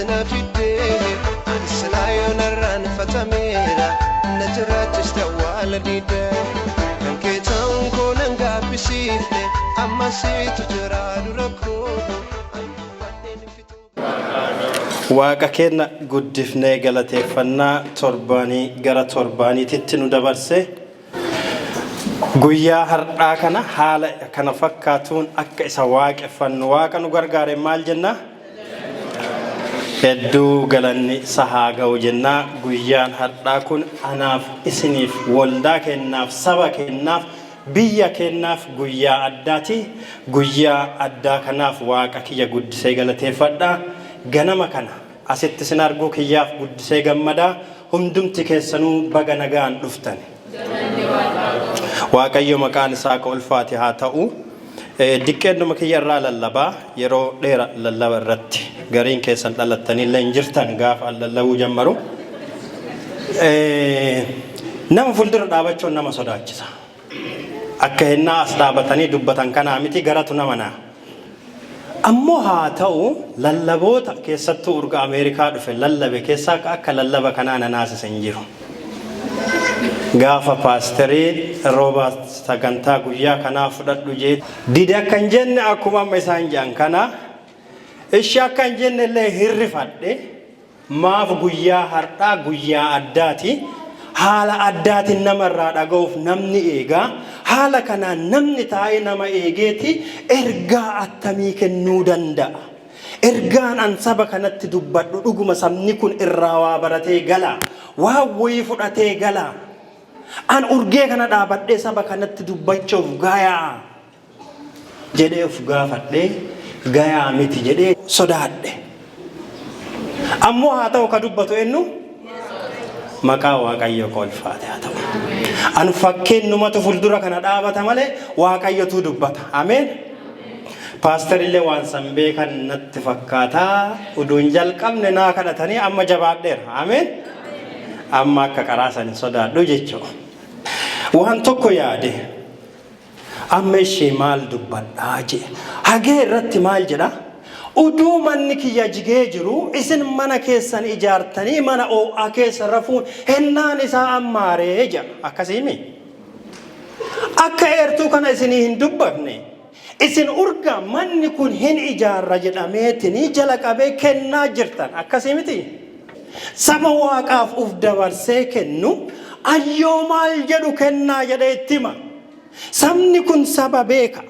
Asina fiddee ani silaa yoonarraan fatameera na jiraachiste awwaala diida kan kee ta'uun koo nan gaabbisiifne amma siitu jira dura koo an dubbadheen fixuu. Waaqa keenya guddifnee galateeffannaa torbaanii gara torbaaniititti nu dabarse. Guyyaa har'aa kana haala kana fakkaatuun akka isa waaqeffannu Waaqa nu gargaare maal jenna? Hedduu galanni isa haa ga'u jennaa. Guyyaan har'aa kun anaaf isiniif, waldaa keennaaf, saba keennaaf, biyya keennaaf guyyaa addaati. Guyyaa addaa kanaaf Waaqa kiyya guddisee galateeffadha. Ganama kana asitti isin arguu kiyyaaf guddisee gammadaa. Hundumti keessanuu baga nagaan dhuftan. Waaqayyo maqaan isaa akka ulfaate haa ta'u. Diqqeennuma kiyya irraa lallabaa yeroo dheera lallaba irratti gariin keessan dhalattanii illee hin jirtan gaafa an lallabuu jammaru. Nama fuuldura dhaabachuun nama sodaachisa. Akka hennaa as dhaabatanii dubbatan kanaa miti, garatu nama naa. Ammoo haa ta'u, lallaboota keessattuu urga Ameerikaa dhufe lallabe keessaa akka lallaba kanaa na naasise hin jiru. Gaafa paasteriin rooba sagantaa guyyaa kanaa fudhadhu jee dide akka hin jenne, akkuma amma isaan jedhan kana ishee akka hin jenne illee hirrifadhe. Maaf? Guyyaa har'aa guyyaa addaati. Haala addaatiin namarraa dhaga'uuf namni eegaa. Haala kanaan namni taa'ee nama eegeeti ergaa attamii kennuu danda'a? Ergaan an saba kanatti dubbadhu dhuguma sabni kun irraa waa baratee gala? Waan wayii fudhatee gala? An urgee kana dhaabadhee saba kanatti dubbachuuf gayaa? Jedhee of gaafadhee, gayaa miti jedhee sodaadhe. Ammoo haa ta'u, ka dubbatu eenyu? Maqaa Waaqayyoo ka ulfaate haa ta'u. An fakkeennumatu fuuldura kana dhaabata malee Waaqayyotu dubbata. Ameen. Paasterillee waan san beekan natti fakkaataa uduun jalqabne naa kadhatanii amma jabaadheera. Ameen. Amma akka qaraa san hin sodaadhu jechuudha. Waan tokko yaade, amma ishee maal dubbadhaa jee. Hagee irratti maal jedha? Uduu manni kiyya jigee jiru isin mana keessan ijaartanii mana oo'aa keessa rafuun hennaan isaa ammaaree jedha. Akkasiimi? Akka eertuu kana isinii hin dubbatne. Isin urga manni kun hin ijaarra jedhameetinii jala qabee kennaa jirtan. Akkasii miti? Saba Waaqaaf uf dabarsee kennu ayyoo maal jedhu kennaa jedhee itti hima. Sabni kun saba beeka.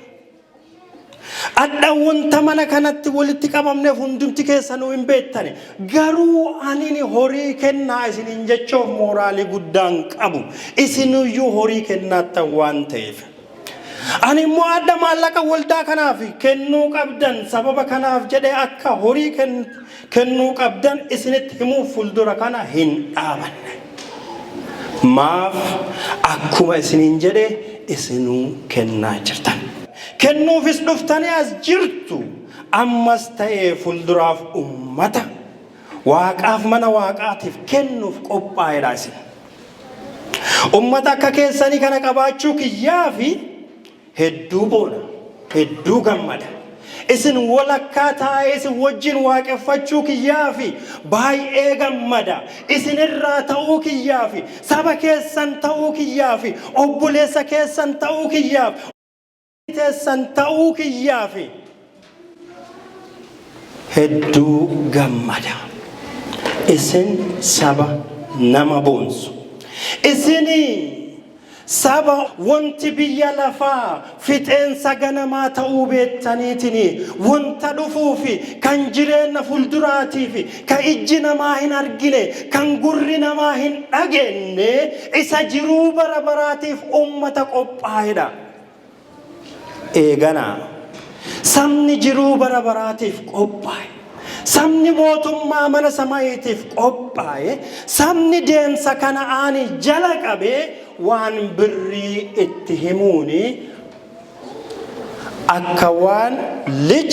Adha wanta mana kanatti walitti qabamneef hundumti keessanuu hin beektani. Garuu anini horii kennaa isiniin jechuuf mooraalii guddaan qabu. Isinuyyuu horii kennaattan waan ta'eef. Ani immoo adda maallaqa waldaa kanaaf kennuu qabdan sababa kanaaf jedhee akka horii kennuu qabdan isinitti himuuf fuuldura kana hin dhaabanne. Maaf? Akkuma isiniin jedhe isinuu kennaa jirtan. Kennuufis dhuftanii as jirtu. Ammas ta'ee fuulduraaf ummata Waaqaaf, mana Waaqaatiif kennuuf qophaa'edha isin. Ummata akka keessanii kana qabaachuu kiyyaa fi hedduu boona, hedduu gammada. Isin walakkaa taa'ee isin wajjin waaqeffachuu kiyyaa fi baay'ee gammada. Isin irraa ta'uu kiyyaa fi saba keessan ta'uu kiyyaa fi obboleessa keessan ta'uu kiyyaaf teessan ta'uu kiyyaa fi hedduu gammada. Isin saba nama boonsu. Isinii saba wanti biyya lafaa fixeensa ganamaa ta'uu beektaniitini wanta dhufuu fi kan jireenya fuulduraatii fi kan ijji namaa hin argine, kan gurri namaa hin dhageenye, isa jiruu bara baraatiif ummata qophaa'edha. Eeganaa sabni jiruu bara baraatiif qophaa'e, sabni mootummaa mana samayiitiif qophaa'e, sabni deemsa Kana'aanii jala qabee waan birrii itti himuuni akka waan ልጅ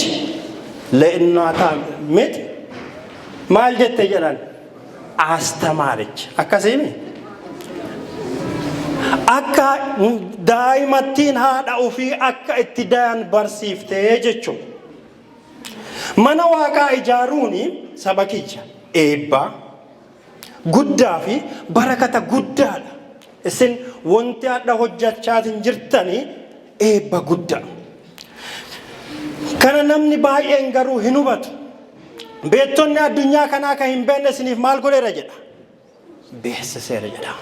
ለእናቷ ምጥ maal jette jedhan አስተማረች. Akkasiimi? Akka daa'imattiin haadha ofii akka itti dayan barsiiftee jechuudha. Mana Waaqaa ijaaruun saba kiyya eebba guddaa fi barakata guddaadha. Isin wanti hadha hojjachaatiin jirtanii eebba guddaa. Kana namni baay'een garuu hin hubatu. Beektonni addunyaa kanaa kan hin beekne isiniif maal godheera jedha? Beeksiseera jedha.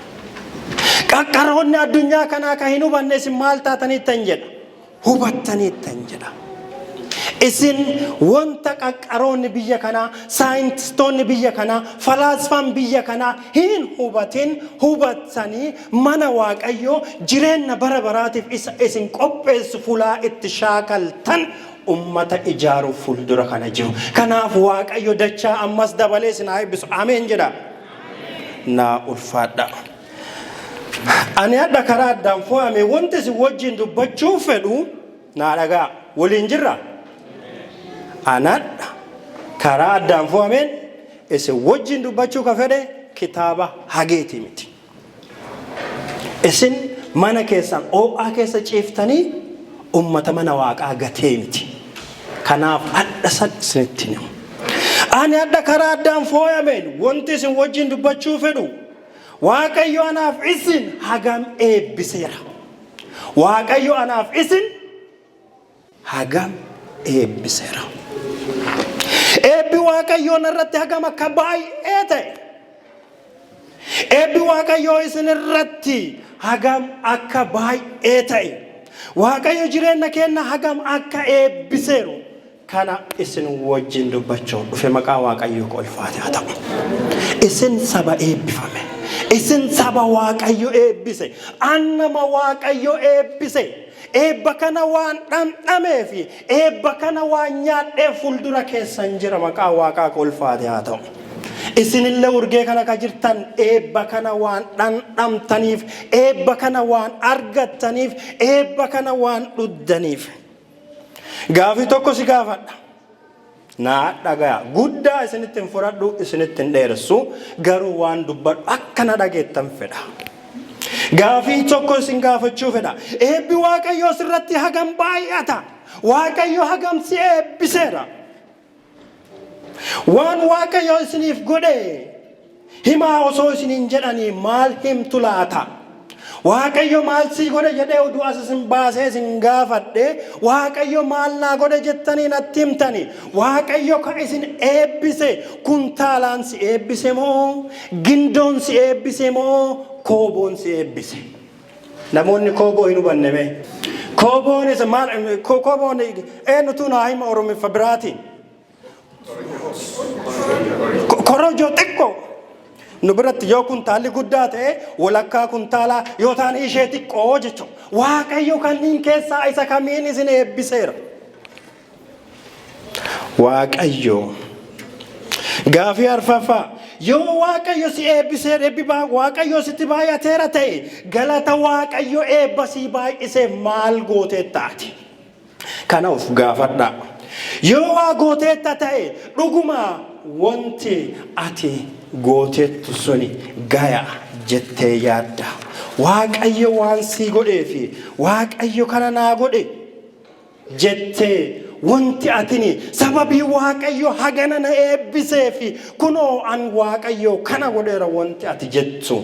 Qaqqaroonni addunyaa kanaa kan hin hubanne isin maal taataniittan jedha? Hubattaniittan jedha. Isin wanta qaqqaroonni biyya kanaa, saayintistoonni biyya kanaa, falaasfaan biyya kanaa hin hubatin hubattanii mana Waaqayyoo jireenya bara baraatiif isa isin qopheessu fulaa itti shaakaltan ummata ijaaruuf fuuldura kana jiru. Kanaaf Waaqayyo dachaa ammas dabalee isin haa eebbisu. Ameen jedha. Naa ulfaadha. Ani hadha karaa addaan fo'ame wanti isin wajjin dubbachuu fedhu naa dhagaa. Waliin jirra? Ani hadha karaa addaan fo'ameen isin wajjin dubbachuu ka fedhe kitaaba Hageeti miti. Isin mana keessan oo'aa keessa ciiftanii ummata mana Waaqaa gatee miti. Kanaaf hadha san isinitti himu. Ani hadha karaa addaan fooyameen wanti isin wajjin dubbachuu fedhu Waaqayyo anaaf isin hagam eebbiseera. Waaqayyo anaaf isin hagam eebbiseera. Eebbi Waaqayyoo narratti hagam akka baay'ee ta'e. Eebbi Waaqayyoo isin irratti hagam akka baay'ee ta'e. Waaqayyo jireenya keenya hagam akka eebbiseeru kana isin wajjin dubbachuuf dhufe. Maqaa Waaqayyoo ulfaate haa ta'u. Isin saba eebbifame. Isin saba Waaqayyo eebbise. An nama Waaqayyo eebbise. Eebba kana waan dhamdhamee fi eebba kana waan nyaadhee fuuldura keessan jira. Maqaa Waaqaa ulfaate haa ta'u. Isinillee urgee kana ka jirtan eebba kana waan dhandhamtaniif, eebba kana waan argattaniif, eebba kana waan dhuddaniif. Gaafii tokko si gaafadha. Naa dhagaya. Guddaa isinitti hin fudhadhu, isinitti hin dheeressu, garuu waan dubbadhu akka na dhageettan fedha. Gaafii tokko isin gaafachuu fedha. Eebbi Waaqayyoo sirratti hagam baay'ata? Waaqayyo hagam si eebbiseera? Waan Waaqayyo isiniif godhe himaa osoo isiniin jedhanii maal himtu laata? Waaqayyo maal sii godhe jedhee oduu as isin baasee isin gaafadhe, Waaqayyo maal naa godhe jettanii natti himtani? Waaqayyo ka isin eebbise kuntaalaan si eebbise moo, gindoon si eebbise moo, kooboon si eebbise? Namoonni kooboo hin hubanne mee? Kooboon isa maal? Kooboon eenyutu naa hima Oromiffa biraatiin? Korojoo xiqqoo. Nu biratti yoo kuntaalli guddaa ta'e walakkaa kuntaalaa yoo ta'an ishee xiqqoo jechuudha. Waaqayyo kanneen keessaa isa kamiin isin eebbiseera? Waaqayyo. Gaafii arfaffaa. Yoo Waaqayyo si eebbiseera, eebbi Waaqayyo sitti baay'ateera ta'e, galata Waaqayyo eebba sii baay'iseef maal gooteetta ati? Kana of gaafadhaa. Yoo waa gooteetta ta'e dhuguma wanti ati gooteettu suni gaya jettee yaadda? Waaqayyo waan sii godhee fi Waaqayyo kana naa godhe jettee, wanti atini sababii Waaqayyo hagana na eebbisee fi kunoo an Waaqayyo kana godheera wanti ati jettu,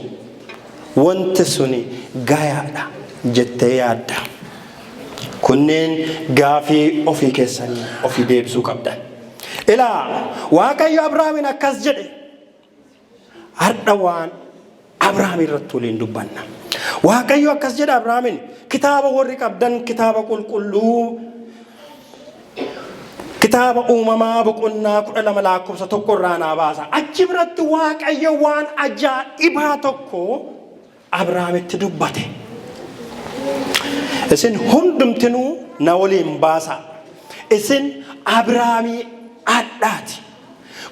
wanti suni gayaadha jettee yaadda? Kunneen gaafii ofii keessanii ofii deebisuu qabdan. Ilaa, Waaqayyo Abrahaamiin akkas jedhe. Har'a waan Abrahaam irratti waliin dubbanna. Waaqayyo akkas jedha Abrahaamiin. Kitaaba warri qabdan kitaaba qulqulluu kitaaba Uumamaa boqonnaa 12 lakkoofsa 1 irraa naa baasa. Achi biratti Waaqayyo waan ajaa'ibaa tokko Abrahaamitti dubbate. Isin hundumtinuu na waliin baasaa. Isin Abrahaamii hadhaati.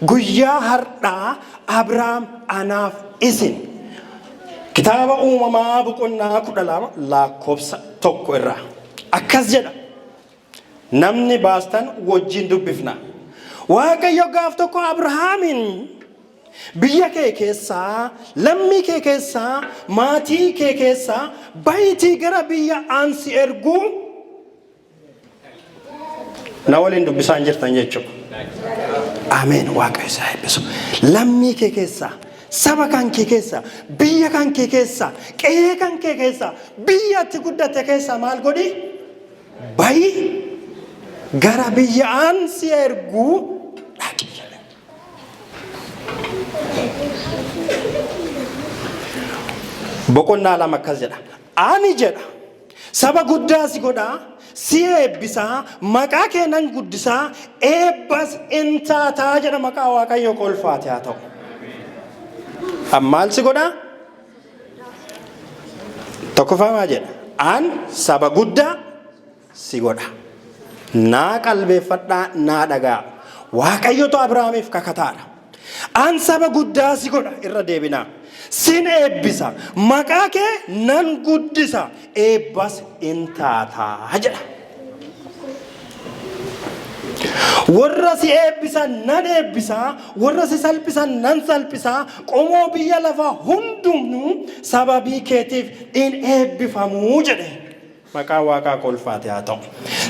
Guyyaa har'aa Abrahaam anaaf isin. Kitaaba Uumamaa boqonnaa 12 lakkoofsa 1 irraa akkas jedha. Namni baastan wajjin dubbifna. Waaqayyo gaaf tokko Abrahaamiin, "Biyya kee keessaa, lammii kee keessaa, maatii kee keessaa bayitii gara biyya an si erguu." Na waliin dubbisaan jirtan jechuudha. Ameen. Waaqayyo si haa eebbisu. Lammii kee keessaa, saba kan kee keessaa, biyya kan kee keessaa, qe'ee kan kee keessaa, biyya itti guddatte keessaa maal godhi? Bayi, gara biyya an si erguu dhaqi jedhe. Boqonnaa 2 akkas jedha. Ani jedha saba guddaa si godhaa, si eebbisaa, maqaa kee nan guddisaa, eebbas in taataa jedha. Maqaa Waaqayyoo kolfaate haa ta'u. Maal si godhaa? Tokkoffaa maa jedha? An saba guddaa si godha. Naa qalbeeffadhaa, naa dhagaa. Waaqayyotu Abrahaamiif kakataadha. An saba guddaa si godha, irra deebinaa. Sin eebbisa, maqaa kee nan guddisa, eebbas in taataa jedha. Warra si eebbisan nan eebbisa, warra si salphisan nan salphisa, qomoo biyya lafaa hundumtuu sababii keetiif in eebbifamuu jedhe. Maqaan Waaqaa akka ulfaate haa ta'u.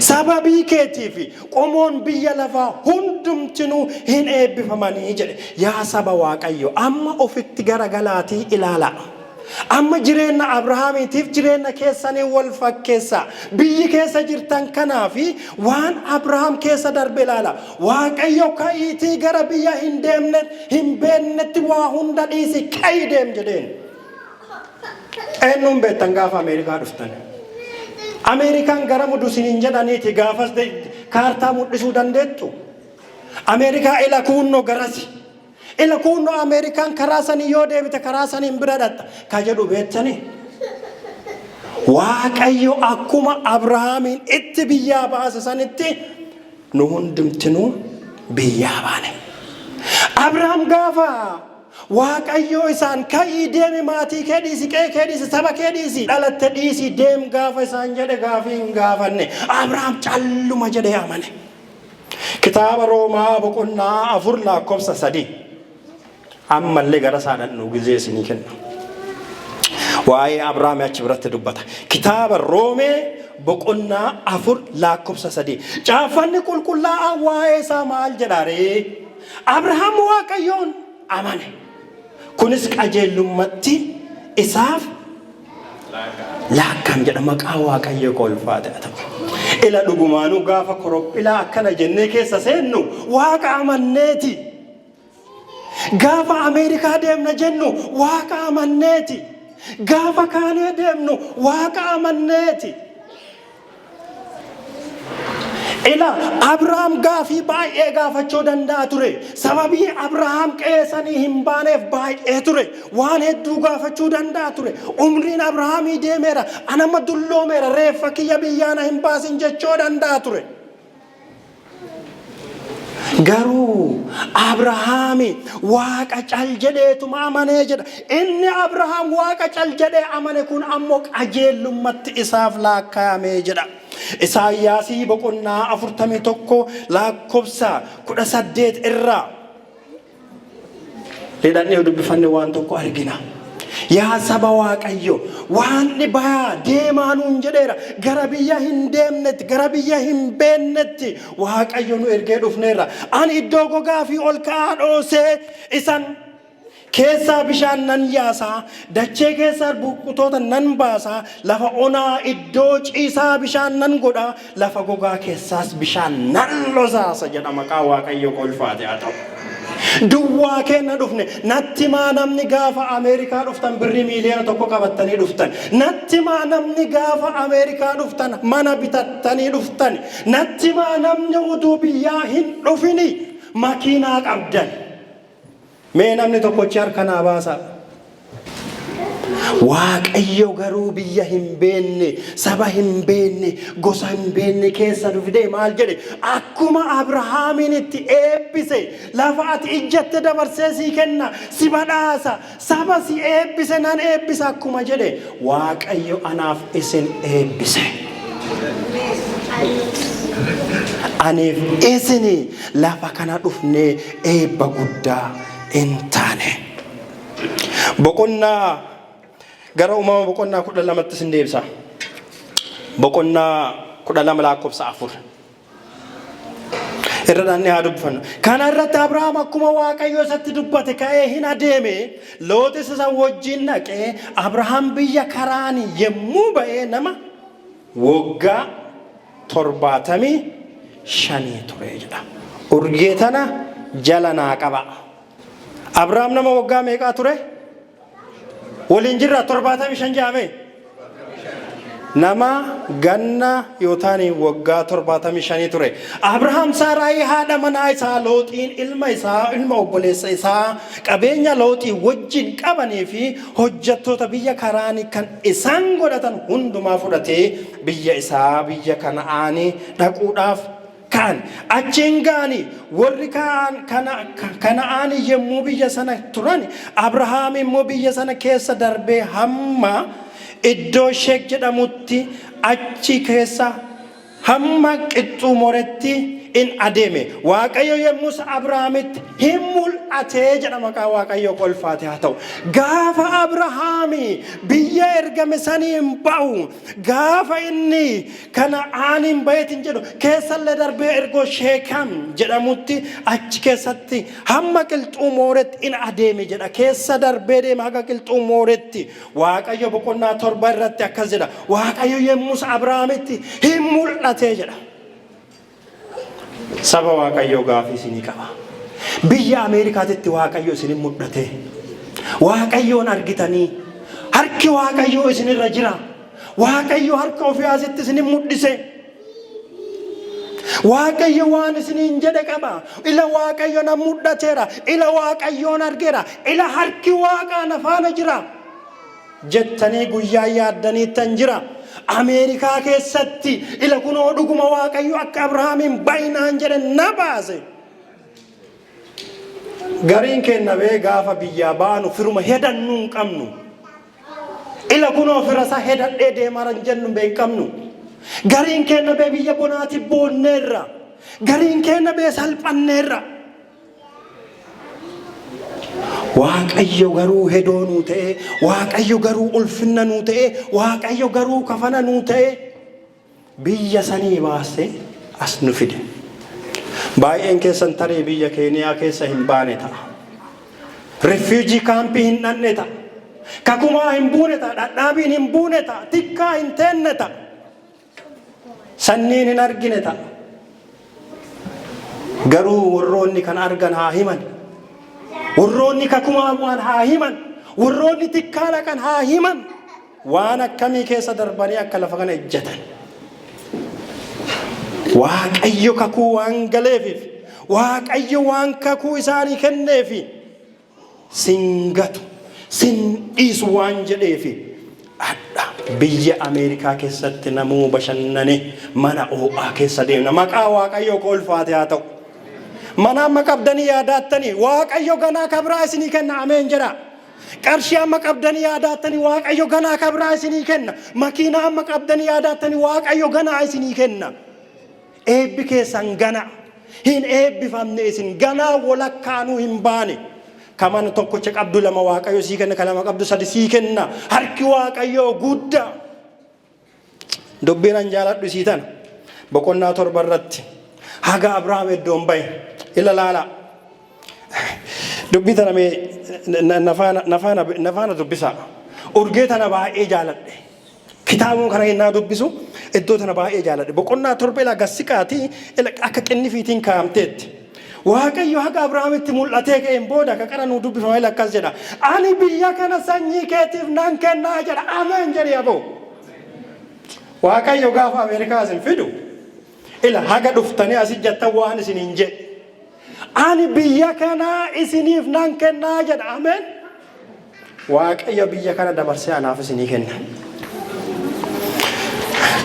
Sababii keetiif qomoon biyya lafaa hundumtinuu hin eebbifamanii jedhe. Yaa saba Waaqayyo, amma ofitti garagalaatii ilaalaa. Amma jireenna Abrahaamiitiif jireenna keessanii wal fakkeessaa. Biyyi keessa jirtan kanaa fi waan Abrahaam keessa darbe ilaala. Waaqayyo ka'iitii gara biyya hin deemne hin beeknetti waa hunda dhiisi ka'ii deem jedheen. Eenyuun beektan gaafa Ameerikaa dhuftan? Ameerikaan gara mudu isiniin jedhaniiti gaafas kaartaa mul'isuu dandeettu? Ameerikaa ila kuunnoo garasi. Ila kuunnoo Ameerikaan karaa sanii yoo deebite karaa saniin bira dhatta. Ka jedhu beektanii? Waaqayyo akkuma Abrahaamiin itti biyyaa baase sanitti nu hundumtinuu biyyaa baane. Abrahaam gaafa Waaqayyoo isaan ka'ii deemi, maatii kee dhiisi, qe'ee kee dhiisi, saba kee dhiisi, dhalatte dhiisi deem gaafa isaan jedhe gaafii hin gaafanne. Abrahaam calluma jedhee amane. Kitaaba Roomaa boqonnaa 4 lakkoofsa 3. Ammallee gara isaa dhaqnu gizee isinii kenna. Waa'ee Abrahaam achi biratti dubbata. Kitaaba Roomee boqonnaa 4 lakkoofsa 3. Caaffanni qulqullaa'aa waa'ee isaa maal jedha ree? Abrahaam Waaqayyoon amane. Kunis qajeelummatti isaaf laakkam jedha. Maqaa Waaqayyoo ka ulfaate haa ta'u. Ila dhugumaanuu gaafa korophilaa akkana jennee keessa seennu Waaqa amanneeti. Gaafa Ameerikaa deemna jennu Waaqa amanneeti. Gaafa kaanee deemnu Waaqa amanneeti. Ila Abrahaam gaafii baay'ee gaafachuu danda'a ture. Sababii Abrahaam qe'ee sanii hin baaneef baay'ee ture. Waan hedduu gaafachuu danda'a ture. Umriin Abrahaamii deemeera. Anama dulloomeera. Reeffa kiyya biyyaana hin baasin jechuu danda'a ture. Garuu Abrahaami Waaqa cal jedheetuma amanee jedha. Inni Abrahaam Waaqa cal jedhee amane kun ammoo qajeellummatti isaaf laakkayamee jedha. Isaayyaasii boqonnaa 41 lakkoofsa 18 irraa Hidhannee yoo dubbifanne waan tokko argina. Yaa saba Waaqayyo, waan bayaa deemaa nuun jedheera. Gara biyya hin deemnetti, gara biyya hin beennetti Waaqayyo nu ergee dhufneerra. Ani iddoo gogaa fi ol ka'aa dhoosee isan keessaa bishaan nan yaasaa, dachee keessaa burqutoota nan baasaa, lafa onaa iddoo ciisaa bishaan nan godhaa, lafa gogaa keessaas bishaan nan losaasa jedha. Maqaa Waaqayyo kolfaate haa ta'u. Duwwaa keenna dhufne. Natti maa namni gaafa Ameerikaa dhuftan birrii 1 miiliyoona qabattanii dhuftan? Natti maa namni gaafa Ameerikaa dhuftan mana bitattanii dhuftan? Natti maa namni utuu biyyaa hin dhufini makiinaa qabdan? Mee namni tokkochi harka naa baasaa. Waaqayyo garuu biyya hin beenne, saba hin beenne, gosa hin beenne keessa nu fidee maal jedhe? Akkuma Abrahaamiin itti eebbise, lafa ati ijjatte dabarsee sii kenna, si badhaasa, saba si eebbise nan eebbisa akkuma jedhe, Waaqayyo anaaf isin eebbise. Aniif isini lafa kana dhufnee eebba guddaa hin taane. Boqonnaa gara Uumama boqonnaa 12tti isin deebisa. Boqonnaa 12 lakkoofsa 4. Irra dhaannee haa dubbifannu. Kana irratti Abrahaam akkuma Waaqayyo isatti dubbate ka'ee hin adeeme. Looxis isa wajjin dhaqee. Abrahaam biyya Karaanii yommuu ba'ee nama waggaa 75 ture jedha. Urgee tana jala naa qaba. Abrahaam nama waggaa meeqaa ture? Waliin jirra, 75 jedhame. Nama ganna yootaan waggaa 75 ture. Abrahaam Saaraayii haadha manaa isaa, Looxiin ilma isaa, ilma obboleessa isaa, qabeenya Looxii wajjin qabanii fi hojjettoota biyya Karaanii kan isaan godhatan hundumaa fudhatee biyya isaa biyya Kana'aanii dhaquudhaaf ka'an. Achiin ga'anii warri Kana'aanii yommuu biyya sana turan, Abrahaam immoo biyya sana keessa darbee hamma iddoo Sheek jedhamutti, achi keessa hamma Qixxuu Moretti in adeeme. Waaqayyo yommus Abrahaamitti hin mul'atee jedha. Maqaa Waaqayyo kolfaate haa ta'u. Gaafa Abrahaami biyya ergame saniin ba'u, gaafa inni Kana'aaniin baheetiin jedhu, keessallee darbee ergoo Sheekam jedhamutti, achi keessatti hamma Qilxuu Mooretti in adeeme jedha. Keessa darbee deema haga Qilxuu Mooretti. Waaqayyo boqonnaa 7 irratti akkas jedha. Waaqayyo yemmus Abrahaamitti hin mul'atee jedha. Saba Waaqayyoo, gaafii isinii qaba. Biyya Ameerikaatitti Waaqayyo isinin mul'ate? Waaqayyoon argitanii? Harki Waaqayyoo isinirra jira? Waaqayyo harka ofii asitti isinin mul'ise? Waaqayyo waan isiniin jedhe qaba. Ila Waaqayyo na mul'ateera. Ila Waaqayyoon argeera. Ila harki Waaqaa na faana jira jettanii guyyaa yaaddaniittan jira? Ameerikaa keessatti ila kunoo dhuguma Waaqayyo akka Abrahaamiin bayinaan jedhe na baase. Gariin keenya bee gaafa biyyaa baanu firuma hedannuu hin qabnu. Ila kunoo fira isaa hedadhee deemaara hin jennu bee hin qabnu. Gariin keenya bee biyya bonaati boonneerra. Gariin keenya bee salphanneerra. Waaqayyo garuu hedoo nuu ta'e, Waaqayyo garuu ulfinna nuu ta'e, Waaqayyo garuu kafana nuu ta'e, biyya sanii baasee as nu fide. Baay'een keessan tarii biyya Keeniyaa keessa hin baane ta'a. Refugee campii hin dhanne ta'a. Kakumaa hin buune ta'a. Dhadhaabiin hin buune ta'a. Tikkaa hin teenne ta'a. Sanniin hin argine ta'a. Garuu warroonni kan argan haa himan. Warroonni kakumaa bu'an haa himan. Warroonni tikkaa dhaqan haa himan. Waan akkamii keessa darbanii akka lafa kana ejjatan. Waaqayyo kakuu waan galeefiif, Waaqayyo waan kakuu isaanii kenneefi, sin gatu, sin dhiisu waan jedheefi, hadha biyya Ameerikaa keessatti namuu bashannane mana oo'aa keessa deemna. Maqaa Waaqayyoo ka ulfaate haa ta'u. Mana amma qabdanii yaadaattanii, Waaqayyo ganaa kabraa isinii kenna, ameen jedha. Qarshii amma qabdanii yaadaattanii, Waaqayyo ganaa kabraa isinii kenna. Makiinaa amma qabdanii yaadaattanii, Waaqayyo ganaa isinii kenna. Eebbi keessan gana. Hin eebbifamne isin ganaa walakkaanuu hin baane. Ka mana tokkocha qabdu lama Waaqayyo sii kenna, ka lama qabdu sadi sii kenna. Harki Waaqayyoo guddaa. Dubbiin an jaaladhu isii tana. Boqonnaa 7 irratti haga Abrahaam iddoon bahe ila laala. Dubbii tana mee nafaana dubbisaa. Urgee tana baay'ee jaaladhe. Kitaabuma kana yennaa dubbisu iddoo tana baay'ee jaaladhe. Boqonnaa 7 ilaa gassiqaatii akka qinnifiitiin kaa'amteetti. Waaqayyo haga Abrahaamitti mul'atee ka'een booda akka qara nuu dubbifama ila akkas jedha. Ani biyya kana sanyii keetiif nan kennaa jedha. Ameen jedhi aboo. Waaqayyo gaafa Ameerikaa isin fidu ila haga dhuftanii asi jettan waan isiniin jedhe. Ani biyya kana isiniif nan kennaa jedha. Ameen. Waaqayyo biyya kana dabarsee anaaf isinii kenna.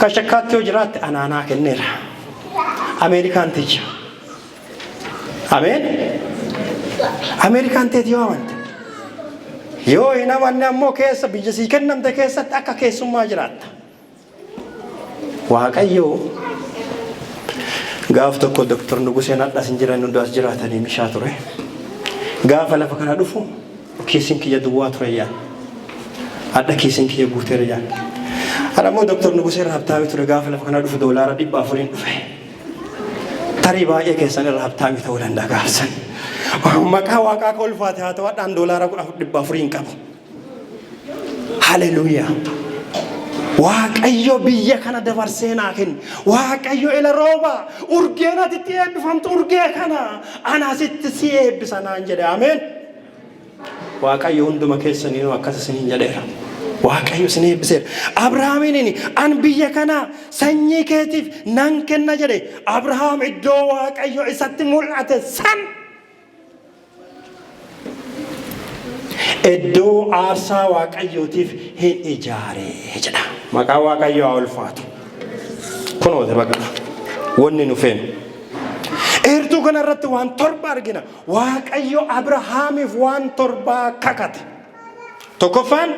Kan shakkaatti yoo jiraatte anaanaa kenneera. Ameerikaan tiyya. Ameen. Ameerikaan teeti yoo amante. Yoo hin amanne ammoo keessa biyya sii kennamte keessatti akka keessummaa jiraatta. Waaqayyo gaaf tokko Dr. Nuguseen hadhas hin jiran, hundi as jiraatanii mishaa ture. Gaafa lafa kana dhufu kiisiin kiyya duwwaa ture yaan. Hadha kiisiin kiyya guuteera yaan. Hadha immoo Dr. Nuguseen raabtaawii ture, gaafa lafa kana dhufu $400n dhufe. Tarii baay'ee keessan irraa habtaamii ta'uu danda'a gaafsan. Maqaa Waaqaa akka ulfaate haa ta'u, hadhaan $1400 hin qabu. Haleluuyaa. Waaqayyo biyya kana dabarsee naa kenne. Waaqayyo ila rooba urgeen ati itti eebbifamtu urgee kana ana asitti si eebbisa naan jedhe. Ameen. Waaqayyo hunduma keessaniinuu akkas isiniin jedheera. Waaqayyo isin eebbiseera. Abrahaamiin an biyya kana sanyii keetiif nan kenna jedhe. Abrahaam iddoo Waaqayyo isatti mul'ate san iddoo aarsaa Waaqayyootiif hin ijaare jedha. Maqaa Waaqayyoo haa ulfaatu. Kunooti bakka wanni nu feenu. Eertuu kana irratti waan torba argina. Waaqayyo Abrahaamiif waan torbaa kakate. Tokkoffaan,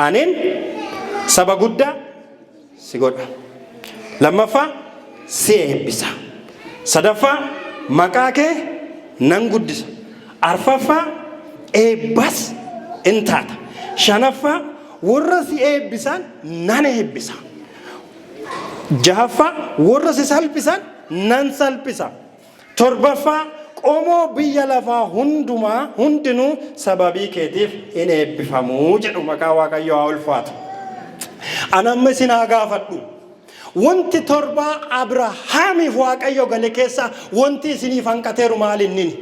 anin saba guddaa si godha. Lammaffaa, si eebbisa. Sadaffaa, maqaa kee nan guddisa. Arfaffaa, eebbas in taata. Shanaffaa, warra si eebbisan nan eebbisa. Jahaffaa, warra si salphisan nan salphisa. Torbaffaa, qomoo biyya lafaa hundumaa hundinuu sababii keetiif in eebbifamu jedhu. Maqaa Waaqayyoo haa ulfaatu. Ani amma isin haa gaafadhu. Wanti torbaa Abrahaamiif Waaqayyo gale keessaa wanti isiniif hanqateeru maal innini?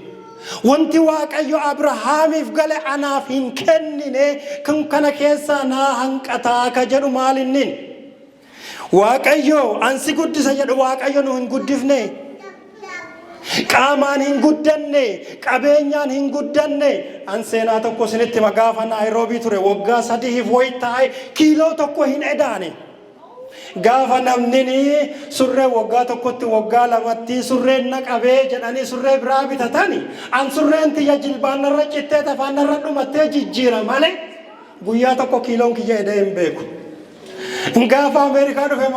Wanti Waaqayyo Abrahaamiif gale anaaf hin kennine, kan kana keessaa naa hanqataa ka jedhu maal innini? Waaqayyo an si guddisa jedhu, Waaqayyo nu hin guddifne. Qaamaan hin guddanne, qabeenyaan hin guddanne. An seenaa tokko isinitti hima. Gaafa Naayiroobii ture, waggaa 3f wayi taa'e, kiiloo 1 hin edaane. Gaafa namni surree waggaa tokkotti, waggaa lamatti surreen na qabee jedhanii surree biraa bitatani, an surreen tiyya jilbaan narra cittee tafaan narra dhumattee jijjiira malee guyyaa tokko kiiloon kiyya edee hin beeku. Gaafa Ameerikaa dhufe